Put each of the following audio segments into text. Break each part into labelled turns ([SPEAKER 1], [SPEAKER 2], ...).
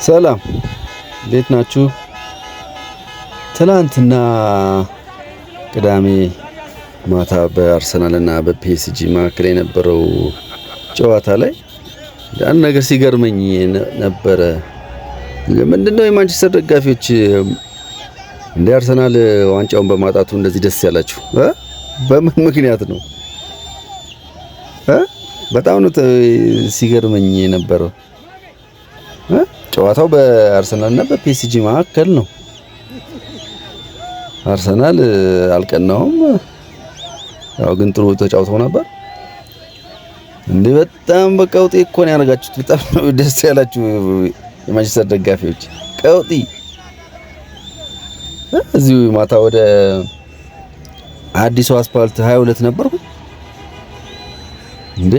[SPEAKER 1] ሰላም እንዴት ናችሁ? ትናንትና ቅዳሜ ማታ በአርሰናል እና በፒኤስጂ መካከል የነበረው ጨዋታ ላይ አንድ ነገር ሲገርመኝ ነበረ። ምንድነው የማንቸስተር ደጋፊዎች እንደ አርሰናል ዋንጫውን በማጣቱ እንደዚህ ደስ ያላችሁ በምን ምክንያት ነው? በጣም ነው ሲገርመኝ የነበረው። ጨዋታው በአርሰናል እና በፒኤስጂ መካከል ነው። አርሰናል አልቀናውም። ያው ግን ጥሩ ተጫውተው ነበር። እንዴ በጣም በቀውጢ እኮ ነው ያደርጋችሁት። በጣም ነው ደስ ያላችሁ የማንቸስተር ደጋፊዎች ቀውጢ። እዚሁ ማታ ወደ አዲሱ አስፓልት 22 ነበርኩ። እንዴ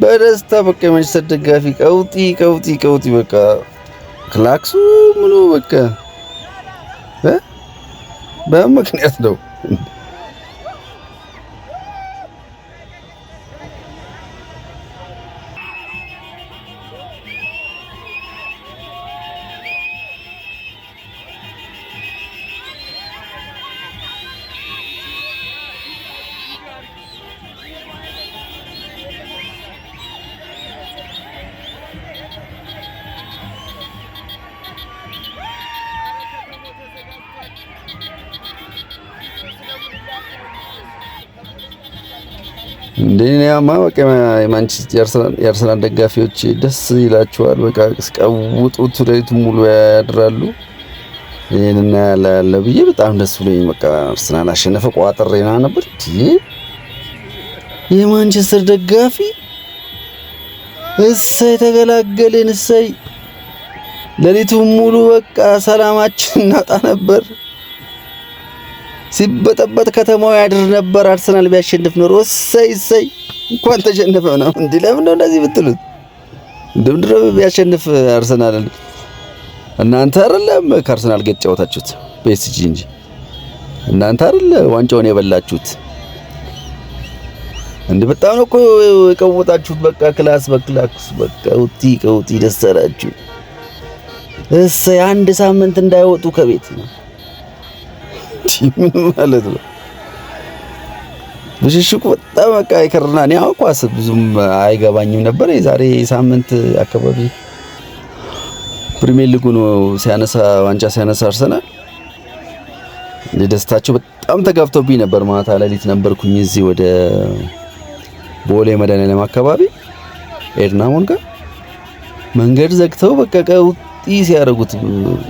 [SPEAKER 1] በደስታ በቃ የማንቸስተር ደጋፊ ቀውጢ ቀውጢ ቀውጢ በቃ ክላክሱ ምኑ በቃ በምክንያት ነው። እንደኔማ በቃ የማንቸስተር የአርሰናል ደጋፊዎች ደስ ይላቸዋል። በቃ እስቀውጡት ሌሊቱን ሙሉ ያድራሉ። ይሄን ያለ ብዬ በጣም ደስ ብሎኝ በቃ አርሰናል አሸነፈ ቋጥሬና ነበር። የማንቸስተር ደጋፊ እሰይ ተገላገልን፣ እሰይ ሌሊቱን ሙሉ በቃ ሰላማችን እናጣ ነበር። ሲበጠበጥ ከተማው ያድር ነበር። አርሰናል ቢያሸንፍ ኖሮ እሰይ እሰይ እንኳን ተሸነፈ ምናምን። እንዴ ለምን ነው እንደዚህ ብትሉት? ምንድን ነው ቢያሸንፍ አርሰናል? እናንተ አይደለም ከአርሰናል ጋር የተጫወታችሁት ፒኤስጂ እንጂ እናንተ አይደለ ዋንጫውን የበላችሁት። እንዴ በጣም ነው እኮ የቀወጣችሁት። በቃ ክላስ በክላክስ በቃ ውጢ ቀውጢ ደስ አላችሁ። እሰይ አንድ ሳምንት እንዳይወጡ ከቤት ነው። ምን ማለት ነው? ብሽሽቁ በጣም በቃ ይከርና። እኔ አሁን ኳስ ብዙም አይገባኝም ነበር። የዛሬ ሳምንት አካባቢ ፕሪሚየር ሊጉ ነው ሲያነሳ ዋንጫ ሲያነሳ አርሰናል ደስታቸው በጣም ተጋብቶብኝ ነበር። ማታ ሌሊት ነበርኩኝ እዚህ ወደ ቦሌ መድኃኒዓለም አካባቢ ኤድናሞን ጋር መንገድ ዘግተው በቃ ቀውጢ ሲያደርጉት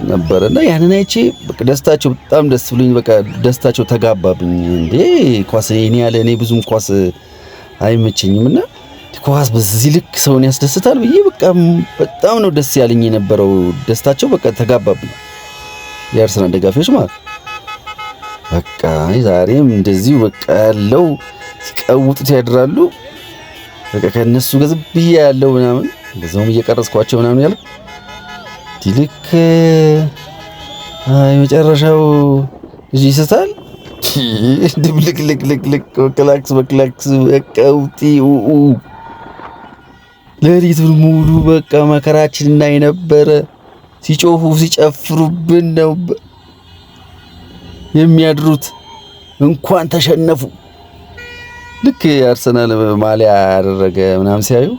[SPEAKER 1] ነበር እና ያንን አይቼ በቃ ደስታቸው በጣም ደስ ብሎኝ በቃ ደስታቸው ተጋባብኝ። እንዴ ኳስ እኔ ያለ እኔ ብዙም ኳስ አይመቸኝም እና ኳስ በዚህ ልክ ሰውን ያስደስታል ብዬ በቃ በጣም ነው ደስ ያለኝ የነበረው። ደስታቸው በቃ ተጋባብኝ፣ የአርሰናል ደጋፊዎች ማለት በቃ ዛሬም እንደዚሁ በቃ ያለው ሲቀውጡት ያድራሉ። በቃ ከነሱ ጋር ዝም ብዬ ያለው ምናምን በዛውም እየቀረጽኳቸው ምናምን ያልኩ ልክ አይ መጨረሻው ልጅ ይስታል። ድብልቅልቅልቅልቅ በክላክስ በክላክስ ቀውጢ ኡኡ ሌሊቱን ሙሉ በቃ መከራችን እናይ ነበረ። ሲጮሁ ሲጨፍሩብን ነው የሚያድሩት። እንኳን ተሸነፉ። ልክ የአርሰናል ማሊያ ያደረገ ምናምን ሲያዩ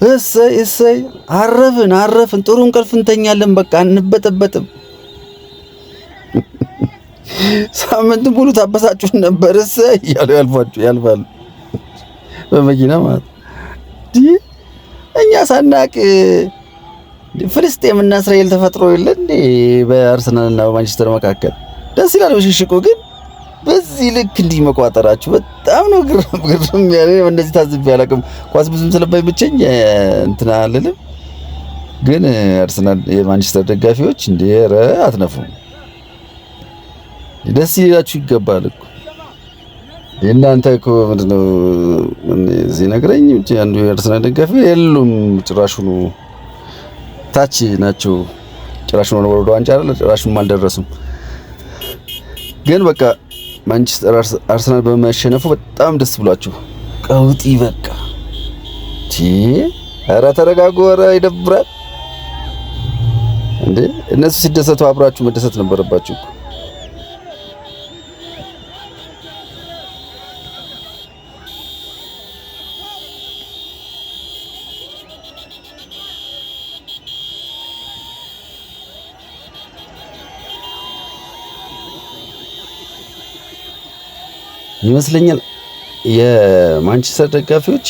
[SPEAKER 1] እሰይ እሰይ አረፍን አረፍን፣ ጥሩ እንቅልፍ እንተኛለን፣ በቃ አንበጠበጥም። ሳምንት ሙሉ ታበሳጩን ነበር እሰይ እያሉ ያልፏችሁ ያልፋሉ በመኪና ማለት እኛ ሳናቅ ፍልስጤም እና እስራኤል ተፈጥሮ የለ እንዴ በአርሰናል እና በማንቸስተር መካከል። ደስ ይላል ብሽሽቁ፣ ግን በዚህ ልክ እንዲህ መቋጠራችሁ በጣም ነው ግርም ግርም ያለ። እንደዚህ ታዝቤ አላውቅም። ኳስ ብዙም ስለማይመቸኝ እንትን አልልም፣ ግን አርሰናል የማንቸስተር ደጋፊዎች እንዴ ኧረ አትነፉም። ደስ ይላችሁ ይገባል እኮ የእናንተ እኮ ምንድነው እዚህ ነግረኝ አንዱ የአርሰናል ደጋፊ የሉም፣ ጭራሹኑ ታች ናቸው። ጭራሹን ወደ ዋንጫ አይደል ጭራሹንም አልደረሱም። ግን በቃ ማንቸስተር አርሰናል በመሸነፉ በጣም ደስ ብሏቸው ቀውጢ በቃ ቲ ኧረ ተረጋጉ። ኧረ ይደብራል እንዴ! እነሱ ሲደሰቱ አብራችሁ መደሰት ነበረባችሁ እኮ። ይመስለኛል የማንቸስተር ደጋፊዎች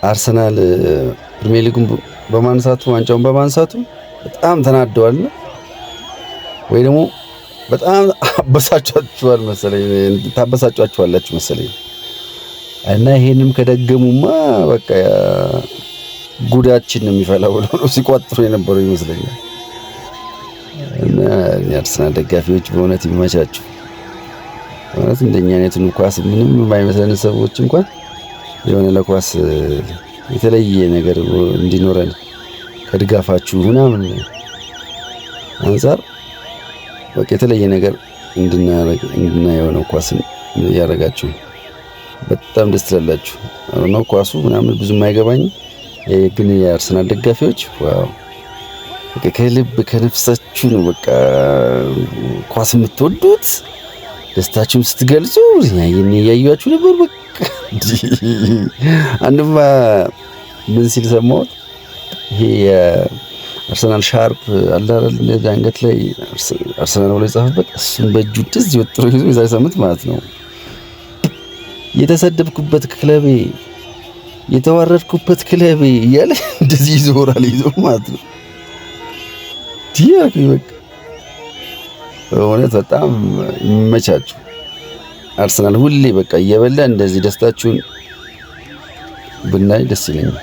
[SPEAKER 1] አርሰናል ፕሪሚየር ሊጉን በማንሳቱ፣ ዋንጫውን በማንሳቱ በጣም ተናደዋል፣ ወይ ደግሞ በጣም አበሳጫችኋል መሰለኝ፣ ታበሳጫችኋላችሁ መሰለኝ። እና ይሄንም ከደገሙማ በቃ ጉዳችን ነው የሚፈላው ብለው ነው ሲቋጥሩ የነበረው ይመስለኛል። እና የአርሰናል ደጋፊዎች በእውነት ይመቻችሁ። ማለት እንደኛ አይነቱን ኳስ ምንም የማይመስለን ሰዎች እንኳን የሆነ ለኳስ የተለየ ነገር እንዲኖረን ከድጋፋችሁ ምናምን አንፃር በቃ የተለየ ነገር እንድናየው ነው ኳስን እያደረጋችሁ። በጣም ደስ ትላላችሁ። ነው ኳሱ ምናምን ብዙም አይገባኝ፣ ግን የአርሰናል ደጋፊዎች wow፣ በቃ ከልብ ከነፍሳችሁ ነው በቃ ኳስ የምትወዱት። ደስታችሁን ስትገልጹ ይሄን እያዩአችሁ ነበር። በቃ አንድማ ምን ሲል ሰማሁት? ይሄ የአርሰናል ሻርፕ አለ አይደል? እንደዚህ አንገት ላይ አርሰናል ብሎ የጻፈበት፣ እሱን በእጁ እንደዚህ ወጥሮ ይዞ፣ የዛሬ ሳምንት ማለት ነው፣ "የተሰደብኩበት ክለቤ፣ የተዋረድኩበት ክለቤ" እያለ እንደዚህ ይዞራል ይዞ ማለት ነው። ዲያክ በቃ በእውነት በጣም ይመቻችሁ። አርሰናል ሁሌ በቃ እየበላ እንደዚህ ደስታችሁን ብናይ ደስ ይለኛል።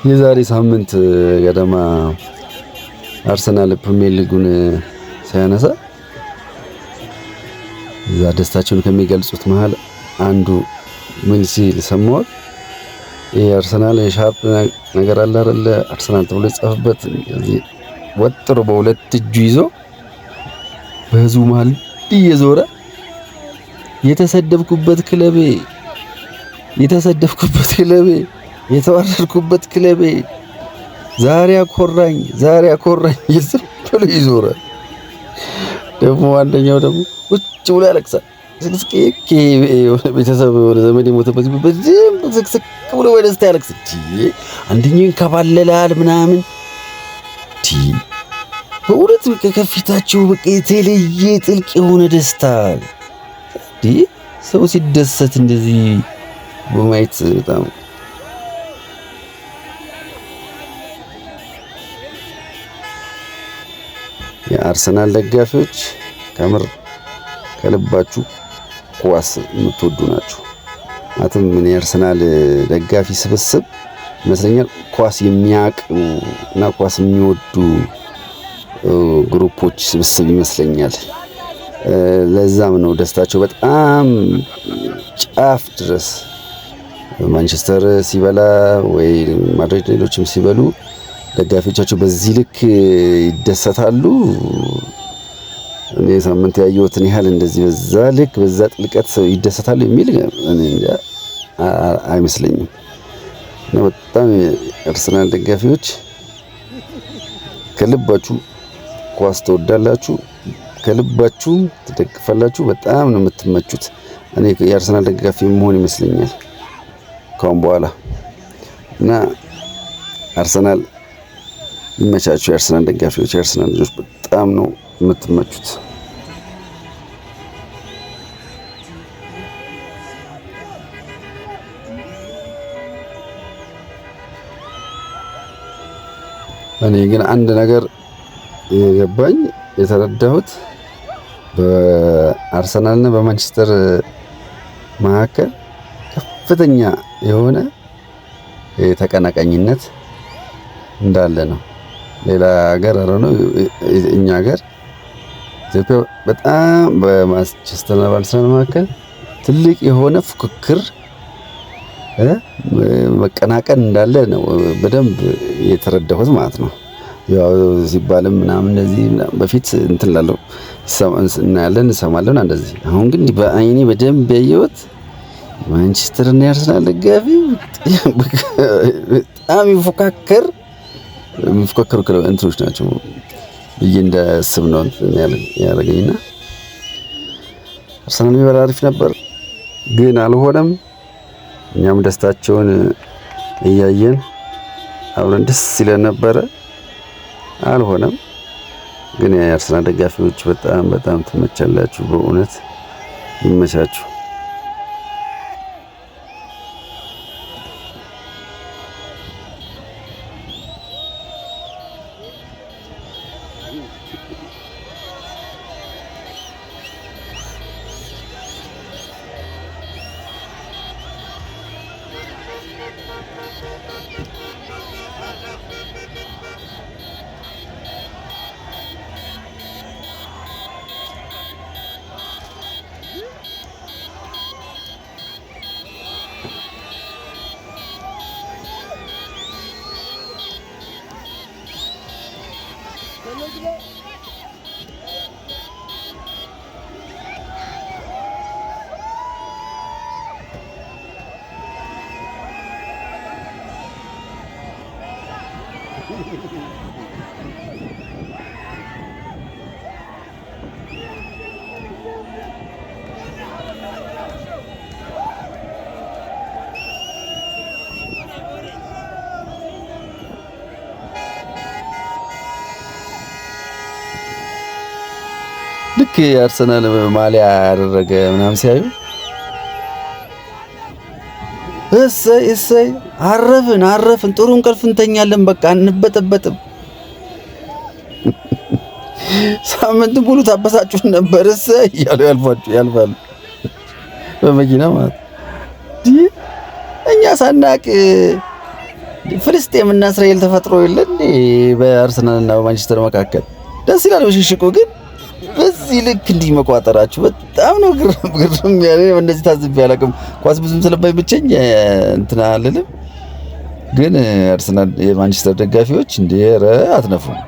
[SPEAKER 1] የዛሬ ሳምንት ገደማ አርሰናል ፕሪሚየር ሊጉን ሲያነሳ እዛ ደስታቸውን ከሚገልጹት መሃል አንዱ ምን ሲል ሰማሁት? ይሄ አርሰናል የሻርፕ ነገር አለ አይደለ? አርሰናል ተብሎ የጻፈበት ወጥሮ በሁለት እጁ ይዞ በህዝቡ መሃል እየዞረ "የተሰደብኩበት ክለቤ፣ የተሰደብኩበት ክለቤ፣ የተዋረድኩበት ክለቤ ዛሬ አኮራኝ፣ ዛሬ አኮራኝ" ዝም ብሎ ይዞራል። ደግሞ አንደኛው ደግሞ ቁጭ ብሎ ያለቅሳል። ስቅስቅ፣ ቤተሰብ የሆነ ዘመድ የሞተበት በደንብ ስቅስቅ ብሎ በደስታ ያለቅስ። አንደኛው ይንከባለላል ምናምን። በእውነት ከፊታቸው በቃ የተለየ ጥልቅ የሆነ ደስታ፣ ሰው ሲደሰት እንደዚህ በማየት በጣም የአርሰናል ደጋፊዎች ከምር ከልባችሁ ኳስ የምትወዱ ናችሁ። ማለትም እኔ የአርሰናል ደጋፊ ስብስብ ይመስለኛል ኳስ የሚያውቁ እና ኳስ የሚወዱ ግሩፖች ስብስብ ይመስለኛል። ለዛም ነው ደስታቸው በጣም ጫፍ ድረስ፣ ማንቸስተር ሲበላ ወይ ማድሪድ ሌሎችም ሲበሉ ደጋፊዎቻቸው በዚህ ልክ ይደሰታሉ። እኔ ሳምንት ያየሁትን ያህል እንደዚህ በዛ ልክ በዛ ጥልቀት ይደሰታሉ የሚል እኔ እንጃ አይመስለኝም። እና በጣም የአርሰናል ደጋፊዎች ከልባችሁ ኳስ ትወዳላችሁ፣ ከልባችሁ ትደግፋላችሁ። በጣም ነው የምትመቹት። እኔ የአርሰናል ደጋፊ መሆን ይመስለኛል ካሁን በኋላ። እና አርሰናል ይመቻችሁ። የአርሰናል ደጋፊዎች፣ የአርሰናል ልጆች በጣም ነው የምትመቹት። እኔ ግን አንድ ነገር የገባኝ፣ የተረዳሁት በአርሰናልና በማንቸስተር መካከል ከፍተኛ የሆነ የተቀናቃኝነት እንዳለ ነው። ሌላ ሀገር ነው፣ እኛ ሀገር ኢትዮጵያ በጣም በማንቸስተርና በአርሰናል መካከል ትልቅ የሆነ ፉክክር፣ መቀናቀን እንዳለ ነው በደንብ የተረዳሁት ማለት ነው። ያው ሲባልም ምናምን እንደዚህ በፊት እንትን ላለው እናያለን፣ እንሰማለን እንደዚህ። አሁን ግን በአይኔ በደንብ ያየሁት ማንቸስተር እና የአርሰናል ደጋፊ በጣም የሚፎካከሩ እንትኖች ናቸው ብዬ እንዳስብ ነው ያደረገኝና አርሰናል የሚበላ አሪፍ ነበር፣ ግን አልሆነም። እኛም ደስታቸውን እያየን አብረን ደስ ይለን ነበረ፣ አልሆነም። ግን የአርሰናል ደጋፊዎች በጣም በጣም ትመቻላችሁ፣ በእውነት ይመቻችሁ። ልክ የአርሰናል ማሊያ ያደረገ ምናምን ሲያዩ እሰይ እሰይ፣ አረፍን አረፍን፣ ጥሩ እንቅልፍ እንተኛለን፣ በቃ አንበጠበጥም። ሳምንት ሙሉ ታበሳጩን ነበር፣ እሰይ እያሉ ያልፋሉ በመኪና ማለት። እኛ ሳናቅ ፍልስጤም እና እስራኤል ተፈጥሮ የለ እንዴ በአርሰናል እና በማንቸስተር መካከል? ደስ ይላል ብሽሽቁ፣ ግን በዚህ ልክ እንዲህ መቋጠራችሁ በጣም ነው ግርም ግርም ያለኝ። እንደዚህ ታዝቤ አላውቅም። ኳስ ብዙም ስለማይመቸኝ እንትን አልልም፣ ግን አርሰናል የማንቸስተር ደጋፊዎች እንዴ ኧረ አትነፉም።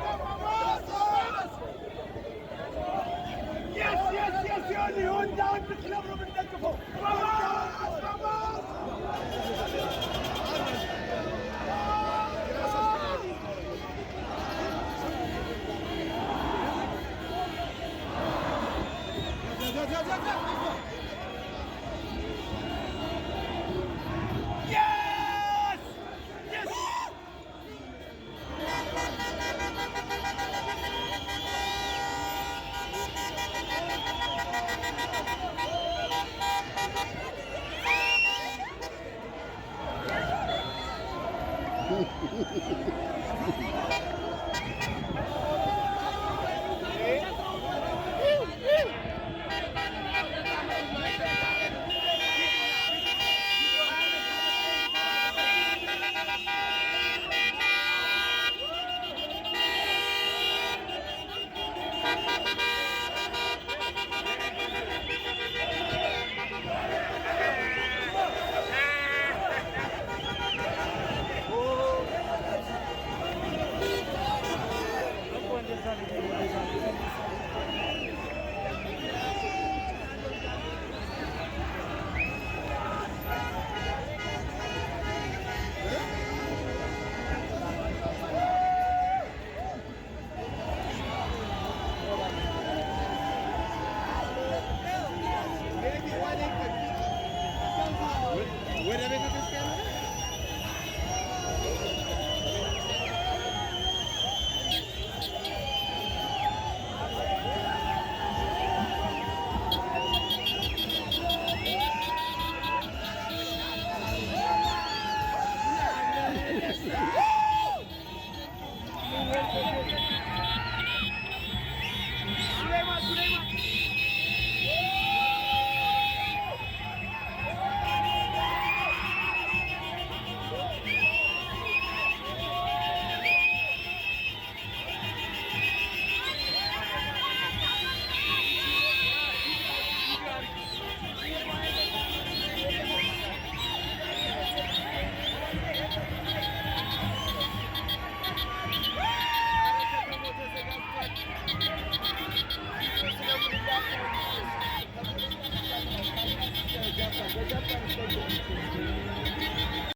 [SPEAKER 2] ወደ ቤተ